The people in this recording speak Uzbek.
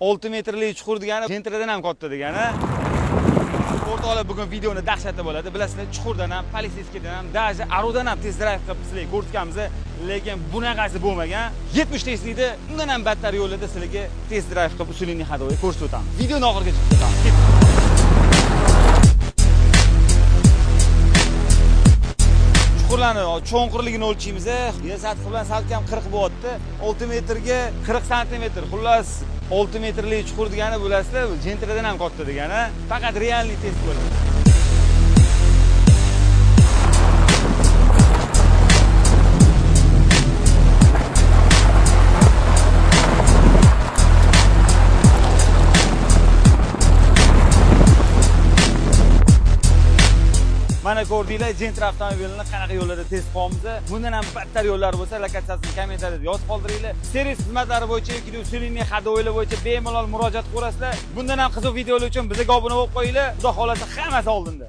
6 metrli chuqur degani Gentradan ham katta degani. O'rtoqlar, bugun videoni dahshatli bo'ladi. Bilasizlar, chuqurdan ham, politseyskiydan ham, даже Arudan ham test drive qilib sizlarga ko'rsatganmiz, lekin bunaqasi bo'lmagan. 70 tezlikda undan ham battar yo'llarda sizlarga test drive qilib усиленный ходовой ko'rsatib o'tamiz. Videoni oxirigacha kuzatamiz. Chuqurlarni cho'nqirligini o'lchaymiz. Yer sathi bilan salkam 40 bo'lyapti. 6 metrga 40 santimetr. Xullas, 6 metrli chuqur degani bilasizlar, Gentradan ham katta degani. Faqat реальный test bo'ladi. Mana ko'rdinglar Gentra avtomobilini qanaqa yo'llarda test qilyapmiz. Bundan ham battar yo'llar bo'lsa, lokatsiyasini kommentariyada yozib qoldiringlar. Servis xizmatlari bo'yicha yoki усиленный ходовой bo'yicha bemalol murojaat qilasizlar. Bundan ham qiziq videolar uchun bizga obuna bo'lib qo'yinglar. Xudo xolasa hammasi oldinda.